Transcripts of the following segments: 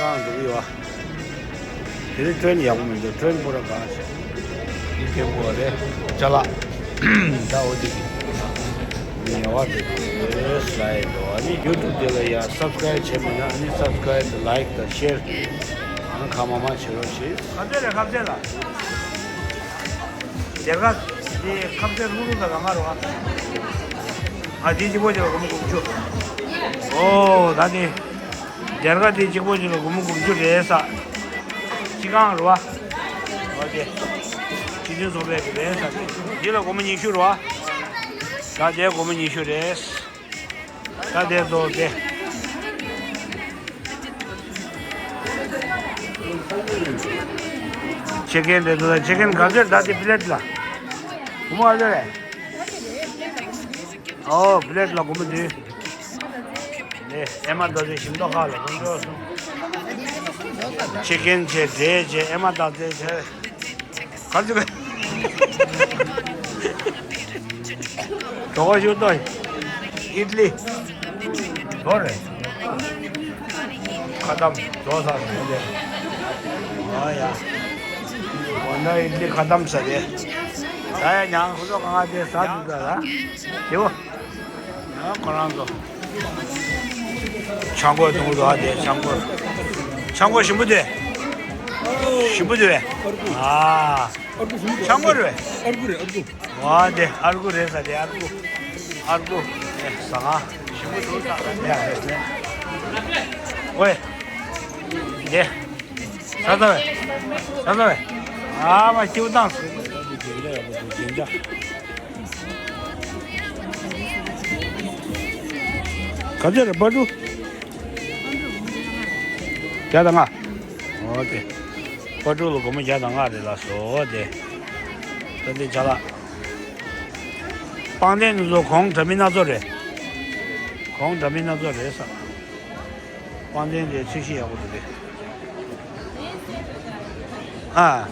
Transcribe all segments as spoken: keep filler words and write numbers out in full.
རང་འགྲོ་གི་ཡོད། དེ་རིང་ཊེན་ཡག་པོ་མི་འདུག་ཊེན་པུ་ར་གང་ཞིག་ཨི་ཐེན་པོ་རེད། ཅ་ལག་ད་འོ་དེ་གི་ཉེ་བ་དེ་རེད་ལ་ཡི་འགྲོ་བ་ནི་ཡུ་ཊུབ་དེ་ལ་ཡ་སབ་སི་ཀ་རེབ་བྱས་མེད་ན་ཨ་ནི་སབ་སི་ཀ་རེབ་དང་ལའིཀ་དང་ཤེར་ཨང་ཁ་མ་མ་བྱེད་རོགས་ཞེས། ག་ཚོད་རེད་ཁ་ཚོད་ལ། སྡེར་ཁ་དེ་ཁ་ཚོད་ལྷུག་ལྷུག་དང་གང་ག་རོགས་ཨ། ཨ་དེ་གཅིག་པོ་ཅིག་ལ་སྒོར་མོ་དགུ་བཅུ། ཨོ་ད་དེ། སྡེར་ཁ་དེ་གཅིག་པོ་གཅིག་ལ་སྒོར་མོ་དགུ་བཅུ་རེད་ས། སྤྱི་ཁང་རེད་བ། འོ་དེ། སྤྱི་མཐུན་ཚོགས་པའི་གི་རེད་ས་དེ། འདི་ལ་སྒོར་མོ་ཉི་ཤུ་རེད་བ། ད་དེ་སྒོར་མོ་ཉི་ཤུ་རེད། ད་དེ་ཚོ་དེ། ཆེ་ཁན་དེ་ཚོ་ད་ཆེ་ཁན་ག་ཚོད་ད་དེ་པི་ལེ་ཊི་ལ། སྒོར་མོ་ག་ཚོད་རེད། ཨོ་པི་ལེ་ཊི་ལ་སྒོར་མོ་བདུན། ནས་ཨེ་མ་ད་ཚོད་ཞིམ་མདོག་ཁ་ལ་སྒོར་མོ་གསུམ། ཆི་ཀན་བྱས་འབྲས་བྱས་ཨེ་མ་ད་ཚོད་བྱས། ག་ཚོད་རེད། གྲོགས་ཤུགས་ཏོ། ཨིད་ལི། ལོ་རེད། ཁ་ཏམ་ལོ་ས་རེད་ལེ། ཨ་ཡ། འོ་ན་ཨིད་ལི་ཁ་ཏམ་ས་རེད། ད་ཡ་ཉང་ཁོ་ཚོ་གང་ང་དེ་ཟ་འདུག་ད་ལ། དེའོ། ཡང་ཁོ་རང་ཚོ། ཆང་གོས་འཐུང་འདུག་ཨ་དེ་ཆང་གོས། ཆང་གོས་ཞིམ་པོ་དེ། ཞིམ་པོ་དེ་བས། ཨ། ཆང་གོས་རེད་བས། ཨར་གུ་རེད་ཨར་གུ། ཨ་དེ་ཨར་གུ་རེད་ས་དེ་ཨར་གུ། ཨར་གུ། ཨེ་ཟ་ང་། ཞིམ་པོ་འདུག་ས་ཡ་རེད་ཟེར། ཝེ། དེ། ས་ས་བས། ས་ས་བས། ཨ་མ་སྐྱིད་པོ་བཏང་། ག་ཚོད་རེད་པ་ཀྲུ། བརྒྱ་དང་ལྔ། འོ་དེ། པ་ཀྲུ་ལ་སྒོར་མོ་བརྒྱ་དང་ལྔ་རེད་ལ་སོ་དེ། ད་དེ་ཅ་ལག་པང་གདན་ཚོ་གོང་འདྲ་མིན་སྣ་ཚོགས་རེད། གོང་འདྲ་མིན་སྣ་ཚོགས་རེད་ས། པང་གདན་དེ་ཚོས་གཞི་ཡག་པོ་འདུག་གས། ཨ།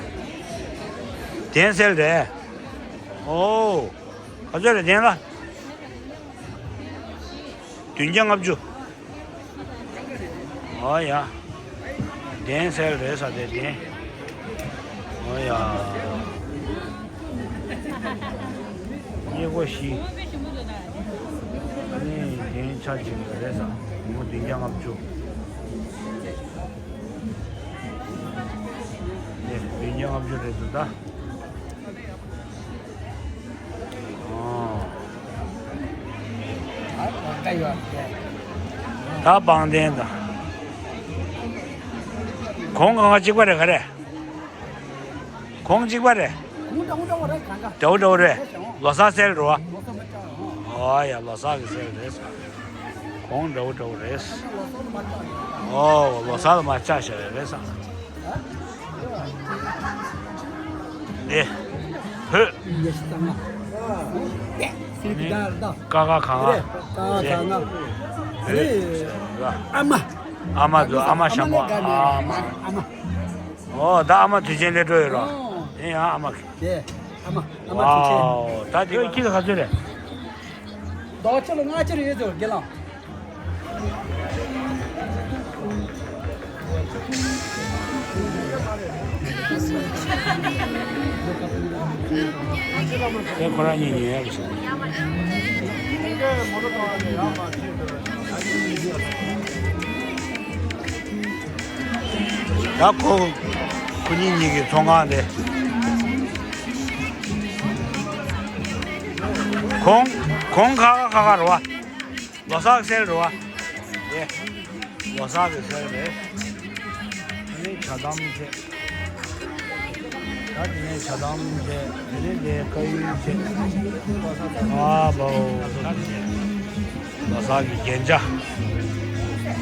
གདན་སེལ་རེད། ཨོ། ག་ཚོད་རེད་གདན་ལ། བདུན་བརྒྱ་ལྔ་བཅུ། ཨོ་ཡ། གདན་སེལ་རེད་ས་དེ་གདན། ཨོ་ཡ། སྙེ་གོ་བཞི། ཨ་ནི་གདན་ཆ་གཅིག་རེད་ས། ངོ་བདུན་བརྒྱ་ལྔ་བཅུ། ནས་བདུན་བརྒྱ་ལྔ་བཅུ་རེད་འདུག་ད། ཨོ། ད་པང་གདན་དང་། གོང་གང་ག་གཅིག་པ་རེད་ག་རེ། གོང་གཅིག་པ་རེད། འདྲ་བོ་འདྲ་བོ་རེད། ལོ་གསར་སེལ་རོ། ཨོ་ཡ་ལོ་གསར་གི་སེལ་རེད་ས། གོང་འདྲ་བོ་འདྲ་བོ་རེད། ཨོ་ལོ་གསར་ལ་མ་ཆགས་བཞག་ཡ་རེད་ས། ཨེ། ཧོད། ཀ་ཁ་ག་ང་། ཨ་མ། ཨ་མ་དུ་ཨ་མ་ཞང་པོ་ཨ་མ། ཨོ་ད་ཨ་མ་དུས་ཆེན་སླེབས་འགྲོ་ཡོད་རོ། ཨེ་ཡ་ཨ་མ། ཨ་མ་དུས་ཆེན། ཝའོ་ད་དེ་ཁྱི་ལ་ག་ཚོད་རེད། རྡོག་ཆ་ལ་ལྔ་ཆ་རེ་ཡོད་ཚོད་དགེ་ལགས། ཁོ་རང་གཉིས་ཉོས་ཡག་བྱུང་། ད་ཁོ། ཁོ་གཉིས་གཉིས་ཀྱི་ཚོང་ཁང་རེད། གོང་། གོང་ཁ་ཁ་ཁ་ཁ་རེད་བ། ལོ་གསར་གྱི་སེལ་རེད་བ། དེ། ལོ་གསར་གྱི་སེལ་རེད། དེ་ནས་ཇ་དམ་བྱས། ད་དེ་ནས་ཇ་དམ་བྱས། དེ་ནས་དེ་དཀར་ཡོལ་བྱས། ཨ་བའོ། ད་དེ་ནས་ལོ་གསར་གྱི་རྒྱན་ཆ།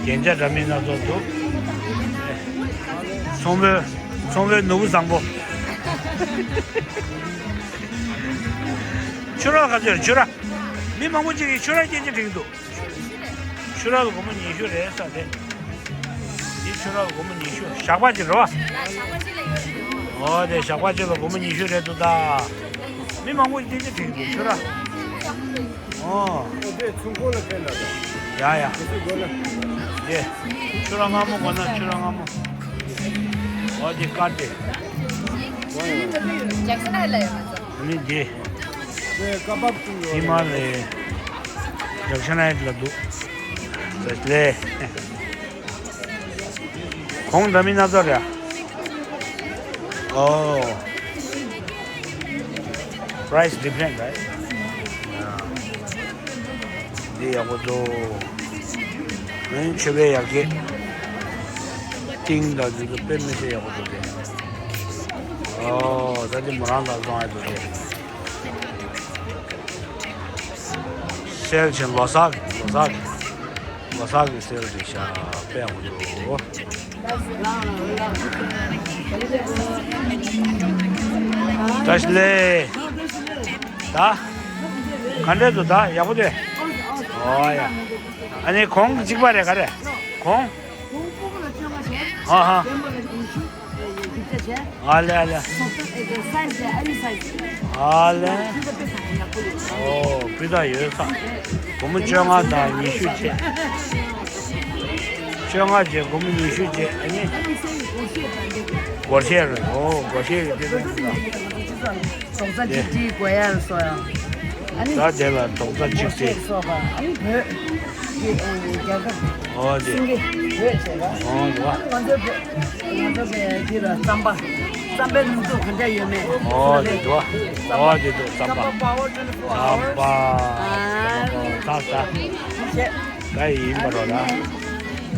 རྒྱན་ཆ་འདྲ་མིན་སྣ་ཚོགས་འདུག་ཚོང་པའི། ཚོང་པའི་ནོར་བུ་བཟང་པོ། ཆུ་ར་ག་ཚོད་ཆུ་ར། མི་མང་པོ་ཅིག་གིས་ཆུ་ར་སྐྱེལ་གྱི་འགྲིག་འདུག་ཆུ་ར་ལ་སྒོར་མོ་ཉི་ཤུ་རེད་ས་དེ། འདི་ཆུ་ར་ལ་སྒོར་མོ་ཉི་ཤུ་ཞག་པ་གཅིག་རེད་བ། ཨོ་དེ་ཞག་པ་གཅིག་ལ་སྒོར་མོ་ཉི་ཤུ་རེད་འདུག་ད། མི་མང་པོ་ཅིག་འདི་འགྲིག་འདུག་ཆུ་ར། ཨོ། དེ་ཚོང་ཁང་ལ་ཕེབས་ན་ད། ཡ་ཡ། འདི། ཆུ་ར་སྔ་མོ་གོ་ན་ཆུ་ར་སྔ་མོ། འོ་འདི་དཀར་དེ། ཇེག་སན་ཧའེ་ལ་ཡོད་མ་ཚོ། ཨ་ནི་འདི། ཧི་མ་ལ་ཡའི་ཇེག་སན་ཧའེ་ལ་འདུག་ལས། གོང་འདྲ་མིན་སྣ་ཚོགས་རེད། ཨོ། Price different, right? འདི་ཡག་པོ་འདུག་ཨ་ནི་མཆོད་པའི་ཡར་རྒྱས། ཏིང་དང་འདི་ཚོ་དཔེ་མི་སྲིད་ཡག་པོ་འདུག་སྟེ། ཨོ། ད་འདི་མོ་རང་དང་བཟང་ཡག་འདུག་སྟེ། སེལ་ཆེན་ལོ་གསར་གྱི་ལོ་གསར་གྱི་ལོ་གསར་གྱི་སེལ་རེད་ཤག་དཔེ་ཡག་པོ་འདུག་བཀྲ་ཤིས་བདེ་ལེགས། ད། ག་འདྲས་འདུག་ད་ཡག་པོ་འདུག་ཨོ་ཡ། ཨ་ནི་གོང་གཅིག་པ་རེད་ག་རེ། གོང་། ཨ་ཧ། ཨ་ལེ་ཨ་ལེ། ཨ་ལེ། ཨོ་སྤུས་དག་ཡོད་ས། སྒོར་མོ་བཅོ་ལྔ་དང་ཉི་ཤུ་བཅས། བཅོ་ལྔ་བཅས་སྒོར་མོ་ཉི་ཤུ་བཅས་ཨ་ནི། སྒོར་གཞས་རེད། ཨོ་སྒོར་གཞས་ཀྱི་དེ་ཚོ་འདུག་རྡོག་རྩ་གཅིག་སྒྲིལ་དགོས་ཡ་ལ་སོགས་ཡང་། ཨ་ནི། ད་དེ་ལ་རྡོག་རྩ་གཅིག་སྒྲིལ། སོགས་པ་ཨ་ནི་བོད་ཀྱི་རྒྱལ་ཁབ་ཨོ་དེ། སེང་གེ་བོད་བྱས་པ། ཨོ་དེ་བ། ཨ་ནི་ང་ཚོའི་བོད་ང་ཚོ་གི་འདི་ལ་རྩམ་པ་རྩམ་པའི་ལུགས་སྲོལ་ག་འདྲ་ཡོད་མེད། ཨོ་དེ་དེ་བ། ཨོ་དེ་དེ་རྩམ་པ། རྩམ་པ་པ་ཨོ་ཏྲེ་ལ་ཕུ་ཨ་རྩམ་པ་ཨ་ད་ད། ད་ཡིན་པ་རོ་ད།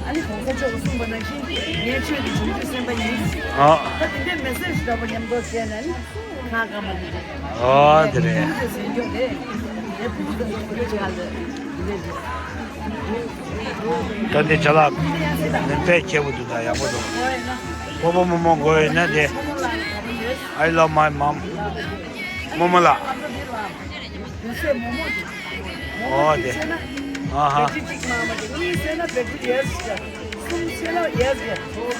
ཨ་ནི་གོང་ས་མཆོག་གིས་གསུངས་པ་ནང་བཞིན་ངས་ཆོས་ཀྱི་བྱང་ཆུབ་སེམས་དཔའ་ཡིན། ཨ། ད་དེ་འདྲའི་མེ་སེ་ཇི་འདྲ་པོ་མཉམ་དུ་བྱས་ནས་ནི་ཁ་སྐམ་པ་འདི་འདྲ། ཨོ་དེ་རེད། ཕུགས་དང་ཕུགས་ཀྱི་ཆ་ལ་འདི་འདྲ་རེད། ད་འདི་ཅ་ལག་མིན་པས་ཁྱད་པོ་འདུག་ད་ཡག་པོ་འདུག་སྤོ་བོ་རྨོ་མོ་དགོས་ཡོད་ན་དེ། I love my mom. རྨོ་མོ་ལགས། ཨོ་དེ། ཨ་ཧ། གཅིག་མ་མ་གཅིག་གཉིས་བྱས་ན་བེ་ཊི་ཡེ་སི། གསུམ་བྱས་ན་ཡེ་སི།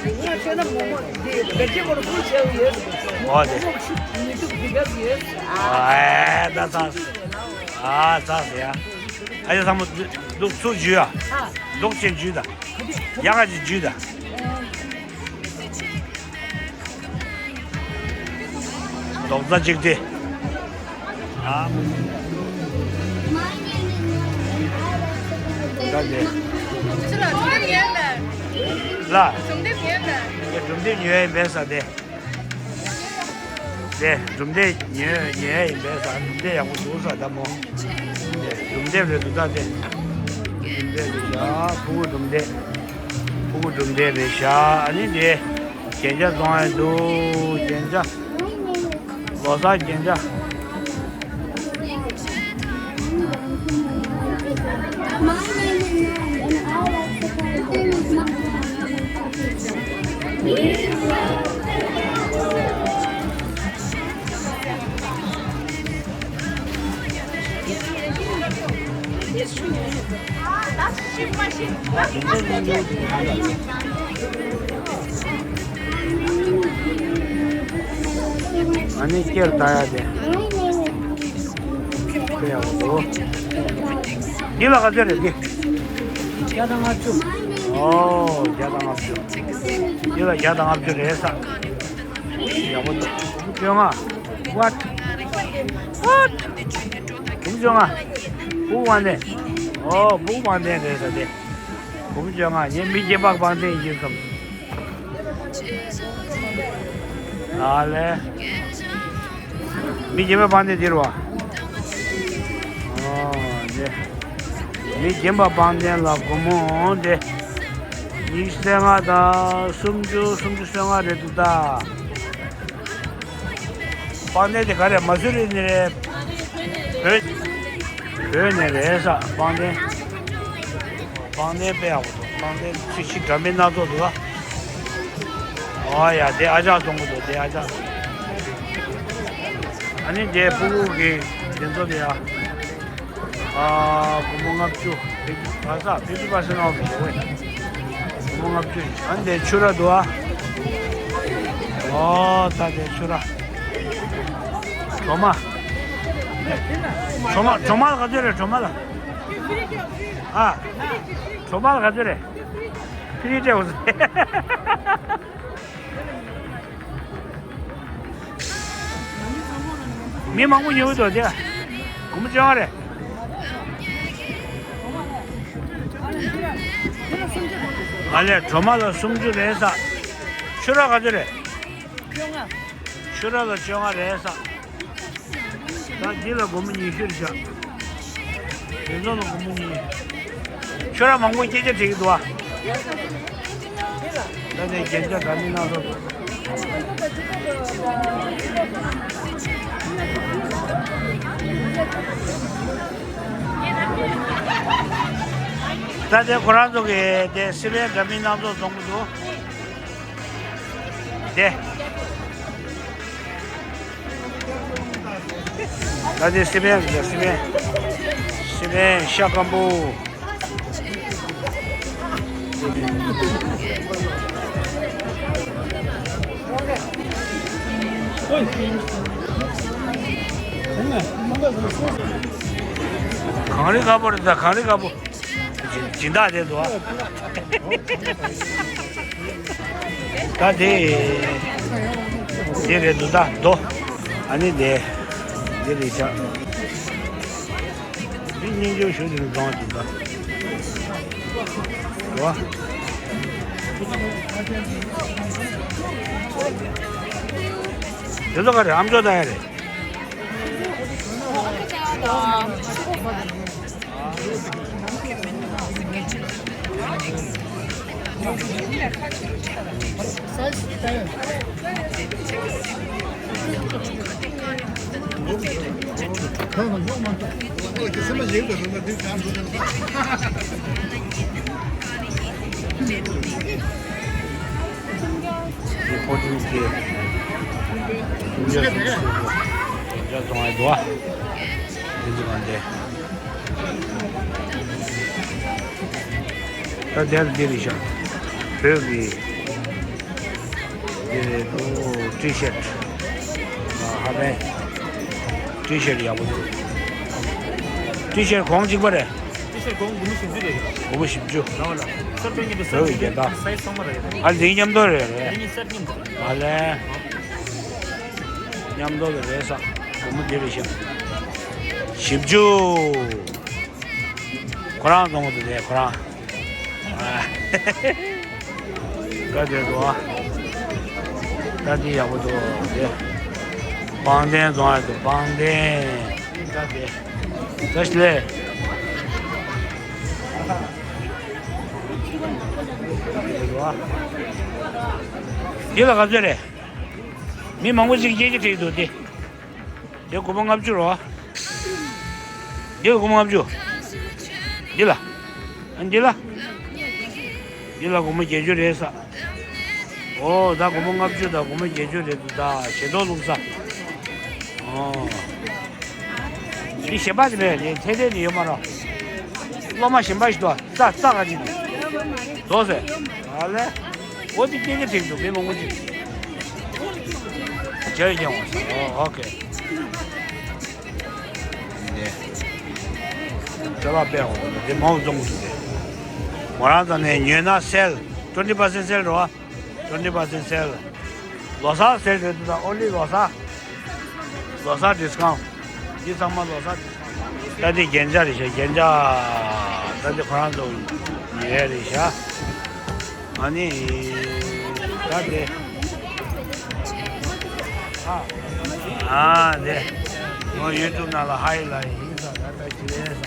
ལྔ་བྱས་ན་མོག་མོག་འདི་བེ་ཊི་ཧོར་ཕུལ་བྱས་ཡེ་སི། ཨོ་དེ། མོག་མོག་ཤུགས་མི་འདུག་འདི་ག་ཡེ་སི། ཨ་ད་ཚ། ཨ་ཚ་ཟེར་ཡ། ཨ་ཡ་ཚ་མོ་འདུག་ཚུར་འཇུས་ཡ། འདུག་ཅེས་འཇུས་ད། ཡ་ག་ཅིག་འཇུས་ད། རྡོག་རྩ་གཅིག་སྒྲིལ། ཨ། ད་དེ། ལ། སྒྲུབ་འདེབས་ཉོས་ཡིན་པས་ས་དེ། དེ་སྒྲུབ་འདེབས་ཉོས་ཉོས་ཡིན་པས་ས་སྒྲུབ་འདེབས་ཡག་པོ་འདུག་ས་ད་མོ། དེ་སྒྲུབ་འདེབས་རེད་འདུག་ད་དེ། སྒྲུབ་འདེབས་རེད་ཤག་ཕྲུ་གུ་སྒྲུབ་འདེབས། ཕྲུ་གུ་སྒྲུབ་འདེབས་རེད་ཤག་ཨ་ནི་དེ། རྒྱན་ཆ་བཙོང་ཡ་འདུག་རྒྱན་ཆ། ལོ་གསར་རྒྱན་ཆ། ཨ་ནི་སྐྱེར་ལྟ་ཡ་དེ། དཔེ་ཡག་པོ་འདུག་འདི་ལ་ག་ཚོད་རེད་འདི། བརྒྱ་དང་ལྔ་བཅུ། ཨོ་བརྒྱ་དང་ལྔ་བཅུ། འདི་ལ་བརྒྱ་དང་ལྔ་བཅུ་རེད་ས། ཡག་པོ་འདུག་བཅོ་ལྔ། What? What? སྒོར་མོ་བཅོ་ལྔ། སྤུ་གུ་དབང་ལྡན། ཨོ་སྤུ་གུ་དབང་ལྡན་རེད་ཟེར་ཏེ། སྒོར་མོ་བཅོ་ལྔ་ངས་མི་རྒན་པ་དབང་ལྡན་ཡིན་བསམ། ཨ་ལས། མི་རྒན་པ་དབང་ལྡན་འདིར་བ། ཨོ་དེ། མི་རྒན་པ་དབང་ལྡན་ལ་སྒོར་མོ་དེ། ཉི་ཤུ་རྩ་ལྔ་དང་སུམ་ཅུ་སུམ་ཅུ་སོ་ལྔ་རེད་འདུག་ད། དཔལ་ལྡན་དེ་ག་རེ་མ་སུ་རི་ནས་རེད། བོད། བོད་ནས་རེད་ས་དཔལ་ལྡན། དཔལ་ལྡན་དཔེ་ཡག་པོ་འདུག་དཔལ་ལྡན་ཚོས་གཞི་འདྲ་མིན་སྣ་ཚོགས་འདུག་ཨ། ཨོ་ཡ་དེ་ཨ་ཅག་བཙོང་གི་འདུག་དེ་ཨ་ཅག་ཨ་ནི་དེ་ཕྲུ་གུ་གི་དེ་ཚོ་དེ་ཡ། ཨ། སྒོར་མོ་ལྔ་བཅུ། ཕེབས་ཀྱི་བ་ས་ཕེབས་ཀྱི་བ་ས་ནང་དུ་ཞོགས་པས། སྒོར་མོ་ལྔ་བཅུ། ཨ་ནི་དེ་ཕྱུར་ར་འདུག་ཨ། ཨོ་ད་དེ་ཕྱུར་ར། གྲོ་མ། གྲོ་མ་གྲོ་མ་ལ་ག་ཚོད་རེད་གྲོ་མ་ལ། ཨ། གྲོ་མ་ལ་ག་ཚོད་རེད། ཕི་རི་སྤྲད་འོང་ཟེར། མི་མང་པོ་ཉོ་གི་འདུག་དེ། སྒོར་མོ་བཅོ་ལྔ་རེད། ཨ་ལས། གྲོ་མ་ལ་སུམ་ཅུ་རེད་ས། ཕྱུར་ར་ག་ཚོད་རེད། ཕྱུར་ར་ལ་བཅོ་ལྔ་རེད་ས། ད་འདི་ལ་སྒོར་མོ་ཉི་ཤུ་རེད་ཤག་དེ་ཚོ་ལ་སྒོར་མོ་ཉི། ཁྱོད་རང་མང་པོ་སྐད་ཆ་དྲིས་ཀྱི་འདུག་ཨ། ད་ནས་རྒྱན་ཆ་འདྲ་མིན་སྣ་ཚོགས་འདུག་ད་དེ་ཁོ་རང་ཚོ་གི་དེ་སི་པན་འདྲ་མིན་སྣ་ཚོགས་བཙོང་གི་འདུག་དེ། ད་དེ་སི་པན་རེད། སི་པན། སི་པན་ཤ་སྐམ་པོ། གངས་རི་དཀར་པོ་རེད། ད་གངས་རི་དཀར་པོ། སྦྱིན་བདག་དེ་འདུག་ཨ། ད་དེ། དེ་རེད་འདུག་ད་རྡོ། ཨ་ནི་དེ། དེ་རེད་ཤག་འདི་སྙིང་རྗེ་ཞུ་དེ་ནི་གཏོང་བ་འདུག་ད། རེད་བ། དེ་ཚོ་ག་རེ་ཨམ་ཅོག་ད་ཡ་རེད། འདི་ཕོ་ཊིན་སྐྱེས། ཀུན་མཇལ་སུམ་ཅུ། ཀུན་མཇལ་བཙོང་ཡ་འདུག་ཨ། འདི་ཚོ་གང་དེ། ད་དེར་འདི་རེད་ཤག་བོད་ཀྱི་འདི་རེད་འདུག་ཊི་ཤར་ཊི། ཨ་ཧ་པན། ཊི་ཤར་ཊི་ཡག་པོ་འདུག་ཊི་ཤར་ཊི་གོང་གཅིག་པ་རེད། ཊི་ཤར་ཊི་གོང་སྒོར་མོ་བཞི་བཅུ་རེད། སྒོར་མོ་བཞི་བཅུ། ར་བ་ལ། སར་པན་གྱི་འདི་བོད་ཀྱི་རྒྱལ་དར། སའི་ཛི་ཚང་མ་རེད། ཨ་འདི་མཉམ་དུ་རེད་རེད། འདི་གཉིས་སེ་ཊི་མཉམ་དུ་རེད། ཨ་ལས། མཉམ་དུ་ལ་རེད་ས། སྒོར་མོ་འདི་རེད་ཤག་བཞི་བཅུ། ཁོ་རང་བཙོང་གི་འདུག་དེ་ཁོ་རང་། ཨ། ད་དེ་འདུག་ཨ། ད་དེ་ཡག་པོ་འདུག་དེ། པང་གདན་བཙོང་ཡ་འདུག་པང་གདན། ད་དེ། ད་ཞི་ལེ། དེ་འདུག་ཨ། དེ་ལ་ག་ཚོད་རེད། མི་མང་པོ་ཞིག་སྐད་ཆ་དྲིས་འདུག་དེ། འདི་སྒོར་མོ་ལྔ་བཅུ་རོ། འདི་ལ་སྒོར་མོ་ལྔ་བཅུ། འདི་ལ། ཨ་འདི་ལ། འདི་ལ་སྒོར་མོ་བརྒྱད་ཅུ་རེད་ས། ཨོ་ད་སྒོར་མོ་ལྔ་བཅུ་དང་སྒོར་མོ་བརྒྱད་ཅུ་རེད་འདུག་ད་ཞལ་ཏོག་བླུགས་ས། ཨོ། འདི་གཞན་པ་དེ་མེད་རེད། ཐད་ཐད་དེ་ཡོད་མ་རེད། སློབ་མ་གཞན་པ་ཞིག་འདུག་རྩ་རྩ་ག་ཅིག་འདུག་རྫོགས་ཟེར། ཨ་ལས། འོ་དེ་སྐད་ཆ་དྲིས་འདུག་མི་མང་པོ་ཅིག་ཇེ་ཡང་། ཨོ་ཨོ་ཁེ། ནས། ཅ་ལག་དཔེ་འོང་དེ་མང་བཙོང་དགོས་ཏེ། མོ་རང་ཚོ་ནས་ཉོས་ན་སེལ། twenty percent sale རོ། twenty percent sale། ལོ་གསར་sale རེད་འདུག་ད་ཨོ་ལི་ལོ་གསར། ལོ་གསར་discount། འདི་ཚང་མ་ལོ་གསར་discount། ད་འདི་རྒྱན་ཆ་རེད་ཤག་རྒྱན་ཆ། ད་འདི་ཁོ་རང་ཚོ་ཉོས་རེད་ཤག་ཨ་ནི། ད་དེ། ཨ། ཨ་དེ། ངོ་ཡུ་ཊུབ་ནང་ལ་ཧའི་ལ་ཡིན་ས་ད་ད་ཅི་རེད་ས།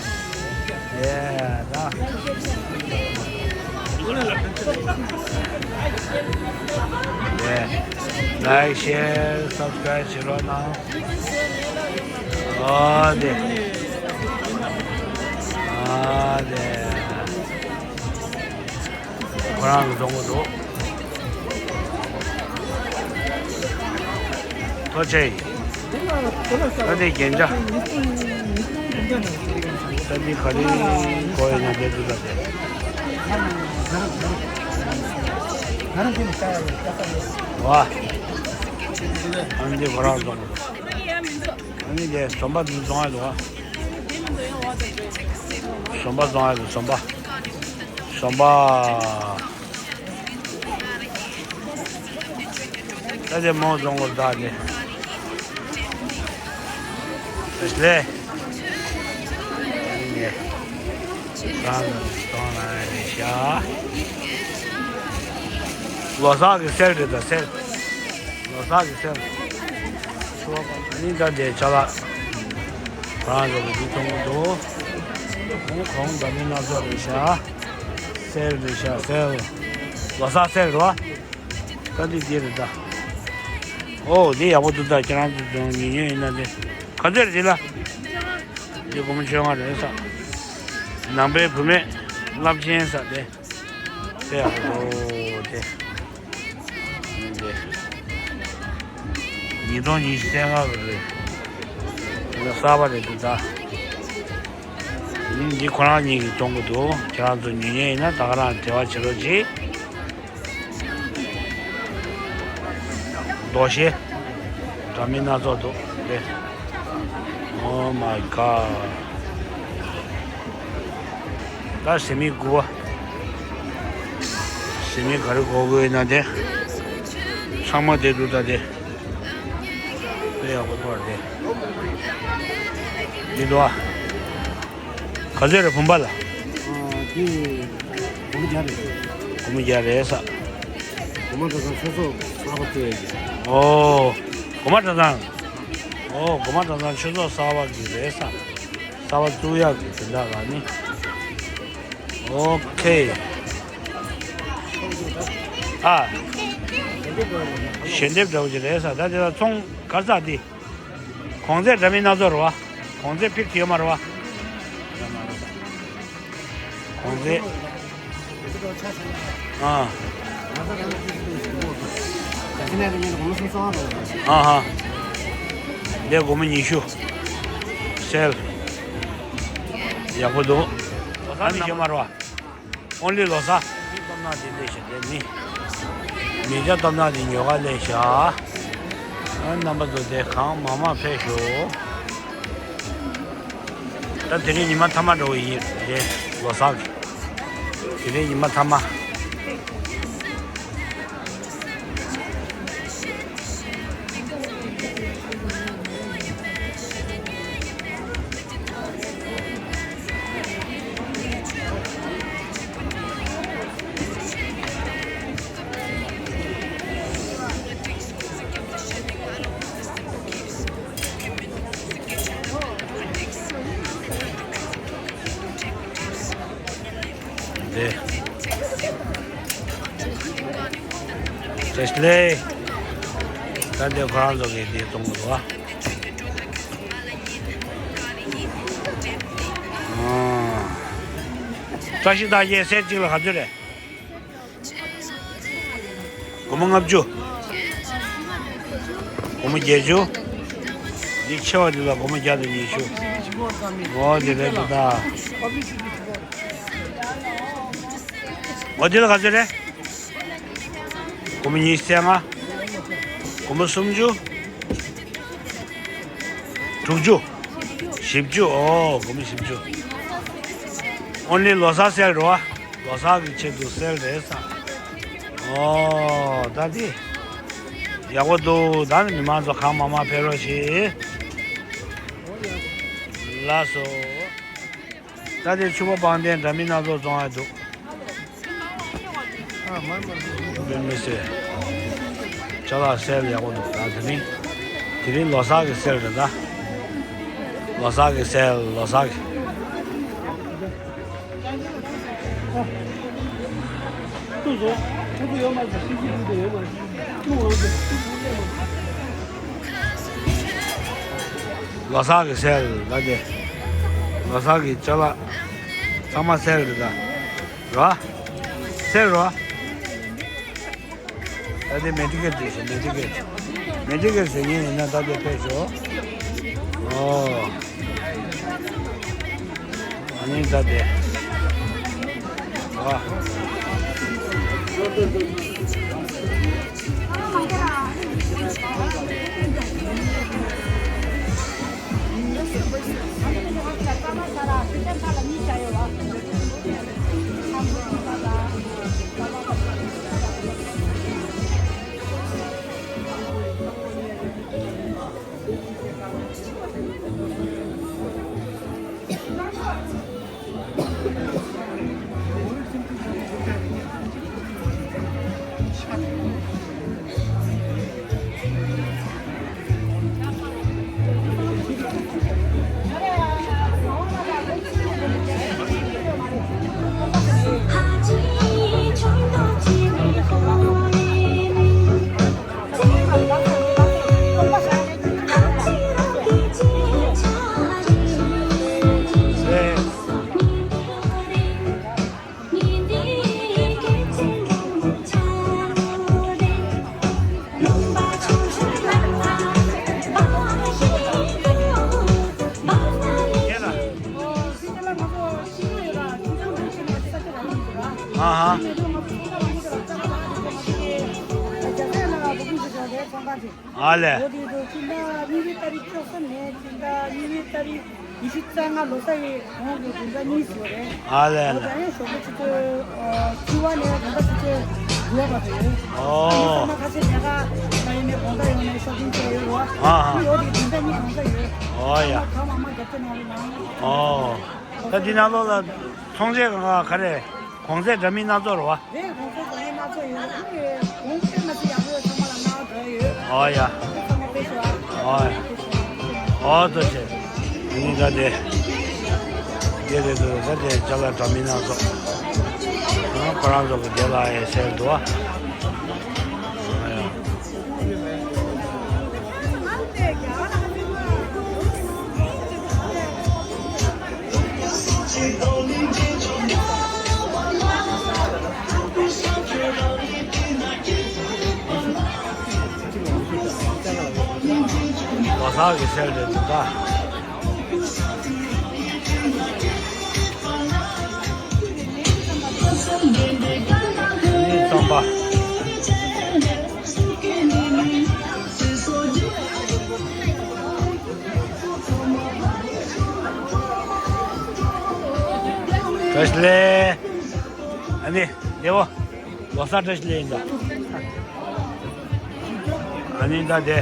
དེ་ད། དེ། ལའིཀ་ཤེར་སབ་སི་ཀ་རེབ་བྱེད་རོགས་གནང་། ཨ་དེ། ཨ་དེ། ཁོ་རང་གི་བཙོང་གི་འདུག་ཐུགས་རྗེ་ཆེ། ད་དེ་རྒྱན་ཆ། ད་དེ་ག་རེ་གོ་ཡོད་ན་དེ་འདུག་ད་དེ། ཝ། ཨ་ནི་དེ་ཁོ་རང་བཙོང་གི་འདུག་ཨ་ནི་དེ་འཛོམས་པ་འདི་བཙོང་ཡ་འདུག་ཨ། ཟོམ་པ་བཙོང་ཡག་གི་ཟོམ་པ། ཟོམ་པ། ད་དེ་མོ་བཙོང་གོ་ད་དེ། ལེ། ནི་ནི། རང་གི་གཏོང་ན་རེ་ཤ། ལོ་གསར་གི་སེལ་རེད་ད་སེལ། ལོ་གསར་གི་སེལ། ཆུ་བ་པ་ནི་ད་དེ་ཆ་ལག་རང་རེ་གི་འདི་གཏོང་གི་འདུག་ཁོང་ཁོང་ད་ནི་སྣ་ཚོགས་རེད་ཤ། སེལ་རེད་ཤ་སེལ། ལོ་གསར་སེལ་རེད་བ། ད་འདི་འདི་རེད་ད། ཨོ་འདི་ཡག་པོ་འདུག་ད་ཁྱེད་རང་ཚོ་ཉོ་ཉོ་ཡིན་ན་དེ། ག་ཚོད་རེད་འདི་ལ། འདི་སྒོར་མོ་བཅོ་ལྔ་རེད་ས། ནང་པའི་བུད་མེད་རླབས་ཆེན་ས་དེ། དེ་ཡག་པོ་འདུག་དེ། འདི། ཉིས་སྟོང་ཉི་ཤུ་རྩ་ལྔ་གི་རེད། འདི་གསར་པ་རེད་འདུག་ད། འདི་འདི་ཁོ་རང་གཉིས་ཀྱིས་གཏོང་གི་འདུག་ཁྱེད་རང་ཚོ་ཉོ་མཁན་ཡིན་ན་ད་ག་རང་འབྲེལ་བ་བྱེད་རོགས་གྱིས། རྡོ་ཤེ། འདྲ་མིན་སྣ་ཚོགས་འདུག་རེད། Oh my god. ད་ཟེ་མི་དགུ་པ། ཟེ་མི་ག་རེ་དགོས་དགོས་ཡིན་ན་དེ། ཚང་མ་དེ་འདུག་ད་དེ། དཔེ་ཡག་པོ་ཐོག་རེད། འདི་འདུག་ཨ། ག་ཚོད་རེད་བུམ་པ་ལ། ཨ། དེ་སྒོར་མོ་བརྒྱ་རེད། སྒོར་མོ་བརྒྱ་རེད་ས། སྒོ་མང་གྲྭ་ཚང་ཆོས་ཚོགས་གསར་པ་བཙུགས་ཡོད་ཀྱི། ཨོ། སྒོ་མང་གྲྭ་ཚང་། ཨོ་སྒོ་མང་གྲྭ་ཚང་ཆོས་ཚོགས་གསར་པ་གི་རེད་ས། གསར་པ་བཙུགས་ཡག་གི་དེ་འདྲ་ལ་ནི། ཨོ་ཁེ། ཨ། ཞལ་འདེབས་འདྲ་བོ་ཅིག་རེད་ས་ད་དེ་ལ་ཚོང་གར་ས་དེ། གོང་ཚད་འདྲ་མིན་སྣ་ཚོགས་རེད་བ། གོང་ཚད་ཕིགས་ཡོད་མ་རེད་བ། གོང་ཚད། ཨ། ཨ་ཧ། འདི་སྒོར་མོ་ཉི་ཤུ། སེལ། ཡག་པོ་འདུག་ཨ་ནི་ཡོད་མ་རེད་བ། ཨོན་ལི་ལོ་གསར། མི་སྟོབས་ན་དེ་འདྲས་ཞིག་དེ་ནི། མི་སྐྱ་སྟོབས་ན་དེ་ཉོ་ག་ལས་བཞག་ཨ་རྣམ་པ་ཚོ་དེ་གང་མང་མང་ཕེབས་ཤོག་ད་དེ་རིང་ཉི་མ་མཐའ་མ་འགྲོ་གི་ཡིན་རེད་ལོ་གསར་གི། དེ་རིང་ཉི་མ་མཐའ་མ། དེ། བཀྲ་ཤིས་བདེ་ལེགས། ད་འདི་ཁོ་རང་ཚོ་གིས་འདི་གཏོང་གི་འདུག་ཨ། ཨ། བཀྲ་ཤིས་རྟགས་བརྒྱད་སེར་གཅིག་ལ་ག་ཚོད་རེད། སྒོར་མོ་ལྔ་བཅུ། སྒོར་མོ་བརྒྱད་ཅུ། འདི་ཆེ་བ་འདི་ལ་སྒོར་མོ་བརྒྱ་དང་ཉི་ཤུ། འོ་འདི་རེད་འདུག་ད། འོ་འདི་ལ་ག་ཚོད་རེད། སྒོར་མོ་ཉི་ཤུ་རྩ་ལྔ། སྒོར་མོ་སུམ་ཅུ། དྲུག་ཅུ། བཞི་བཅུ། ཨོ་སྒོར་མོ་བཞི་བཅུ། ཨོན་ལི་ལོ་གསར་སེལ་རོ། ལོ་གསར་གྱི་ཆེད་དུ་སེལ་རེད་ས། ཨོ་ད་དེ། ཡག་པོ་འདུག་ད་ནི་མི་མང་ཚོ་གང་མང་མང་ཕེབས་རོགས་བྱེད། ལགས་སོ། ད་དེ་ཕྱུ་པ་པང་གདན་འདྲ་མིན་སྣ་ཚོགས་བཙོང་ཡ་འདུག་དཔེ་མི་སྲིད། ཅ་ལག་སེལ་ཡག་པོ་འདུག་ད་དེ་རིང་། དེ་རིང་ལོ་གསར་གྱི་སེལ་རེད་ད། ལོ་གསར་གྱི་སེལ་ལོ་གསར་གྱི། ལོ་གསར་གྱི་སེལ་ལ་དེ། ལོ་གསར་གྱི་ཅ་ལག་ཚང་མ་སེལ་རེད་ད། རོ། སེལ་རོ། ད་དེ་མེ་ཊི་ཀེ་ཊི་བྲིས་སོང་། མེ་ཊི་ཀེ་ཊི། མེ་ཊི་ཀེ་ཊི་ཟེར་མཁན་ཡིན་ན་ད་དེ་ཕེབས་ཤོག་ཨོ། ཨ་ནི་ད་དེ། ཨ། ཨ་ལས། འོ་དེ་ཚོ་སྤྱི་ཟླ་གཉིས་པའི་ཏ་རིག་བཅུ་གསུམ་ནས་སྤྱི་ཟླ་གཉིས་པའི་ཏ་རིག་ཉི་ཤུ་རྩ་ལྔ་ལོ་གསར་བའི་གོང་གི་བདུན་ཕྲག་གཉིས་ཡོད་རེད། ཨ་ལས་ཨ་ལས། ད་ཡང་ཞོགས་པ་ཆུ་ཚོད་བཅུ་པ་ནས་བདུན་ཕྲག་ཆུ་ཚོད་དགུ་པ་བར་དུ་ཡོད། ཨོ། ཨ་ནི་ཚང་མ་ཁ་ཤས་ལས་ཀ་ཡིན་ནས་དགོང་དག་ཡོང་ནས་ཤོ་པིང་བྱས་ཡོད་རེད་བ། ཨ་ཧ། ཨ་ནི་འོ་དེ་བདུན་ཕྲག་གཉིས་གང་ས་ཡོད། ཨོ་ཡ། ཚང་མ་གང་མང་མང་རྒྱབ་སྐྱོར་གནང་རོགས་གནང་། ཨོ། ད་འདི་ནང་ལོགས་ལ་ཚོང་ཆེན་ག་ག་རེ། གོང་ཚད་འདྲ་མིན་སྣ་ཚོགས་རེད་བ། རེད། གོང་ཚད་འདྲ་མིན་སྣ་ཚོགས་ཡོད། ཨ་ནི་གོང་ཚད་མ་ཚད་ཡག་པོ་ཡོད། ཚང་མ་ལ་གནང་འདོད་ཡོད། ཨོ་ཡ། ཚང་མ་ཕེབས་ཤོག་ཨ། ཨོ་ཡ། ཨོ་ཐུགས་རྗེ་ཆེ། ཨ་ནི་ད་དེ། དེ་རེད་འདུག་ད་དེ་ཅ་ལག་འདྲ་མིན་སྣ་ཚོགས། ཨ་ཁོ་རང་ཚོ་གི་དེ་ལ་ཡ་ཟེར་འདུག་ཨ། ཨོ་ཡ། ལོ་གསར་གྱི་སེལ་རེད་འདུག་ག་ནི་རྩམ་པ། བཀྲ་ཤིས་བདེ་ལེགས། ཨ་ནི་བདེ་པོ། ལོ་གསར་བཀྲ་ཤིས་བདེ་ལེགས་ཡིན་ད། ཨ་ནི་ད་དེ།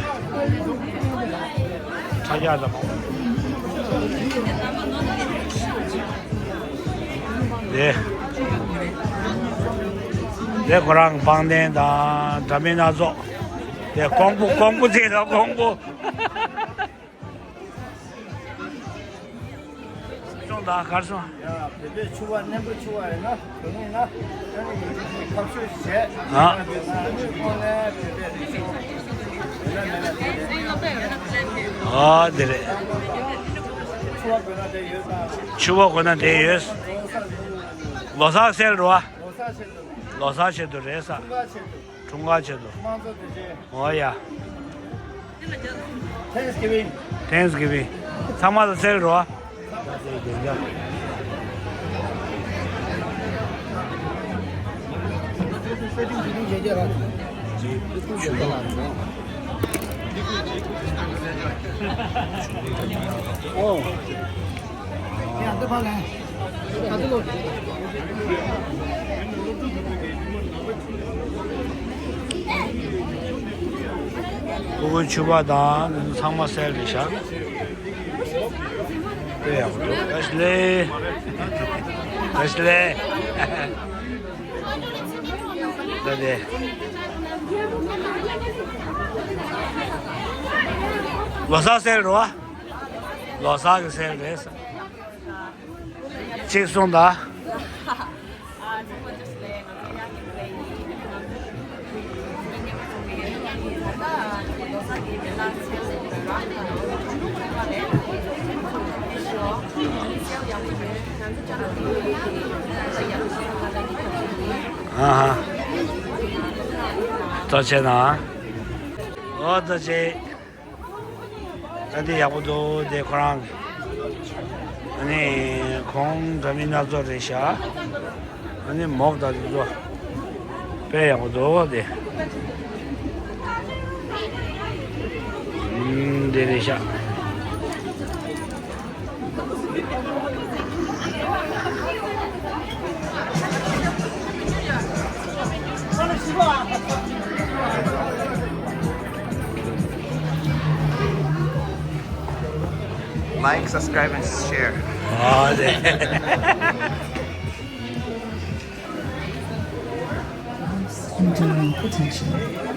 ཁྲ་རྒྱག་དང་། དེ། དེ་ཁོ་རང་པང་གདན་དང་འདྲ་མིན་སྣ་ཚོགས། དེ་ཀོང་བུ་ཀོང་བུ་ཚེ་དང་ཀོང་བུ། སོང་ད་གར་སོང་། ཡ་བོད་པའི་ཕྱུ་པ་རྣོན་པོ་ཕྱུ་པ་ཡིན་ན་དོན་ངེས་ན་ཨ་ནི་ཡིན་གྱི་ཁ་ཤོ་ཞིག་བྱས། ཨ། ཨ་ནི་ཁོང་ནས་བོད་པའི་རིག་གཞུང་ཡོད་ན་མེད་ན་དེ་རེད། ཨ་དེ་རེད། ཕྱུ་པ་དགོས་ན་དེ་ཡོད་ད། ཕྱུ་པ་དགོས་ན་དེ་ཡོད། ལོ་གསར་སེལ་རོ། ལོ་གསར་ཆེད་དུ། ལོ་གསར་ཆེད་དུ་རེད་ས། འཁྲུངས་སྐར་ཆེད་དུ། འཁྲུངས་སྐར་ཆེད་དུ། དམངས་གཙོ་དེ་རྗེས། ཨོ་ཡ། Thanksgiving། Thanksgiving། ཚང་མ་ལ་སེལ་རོ། ཨོ། ཕྲུ་གུའི་ཕྱུ་པ་དང་ཚང་མ་སེལ་རེད་ཤག་དཔེ་ཡག་པོ་འདུག་བཀྲ་ཤིས་བདེ་ལེགས། བཀྲ་ཤིས་བདེ་ལེགས། ད་དེ། ལོ་གསར་སེལ་རོ། ལོ་གསར་གྱི་སེལ་རེད་ས། གཅིག་གསུངས་དང་། ཨ་ཧ། ཐུགས་རྗེ་ཆེ་གནང་། ཨོ་ཐུགས་རྗེ་ཆེ། ཨ་དེ་ཡག་པོ་འདུག་དེ་ཁོ་རང་གི། ཨ་ནི་གོང་འདྲ་མིན་སྣ་ཚོགས་རེད་ཤག་ཨ་ནི་མོག་དང་དེ་ཚོ་དཔེ་ཡག་པོ་འདུག་དེ། ཨུམ། དེ་རེད་ཤག Like, subscribe, and share. ཨ་དེ། Enduring potential.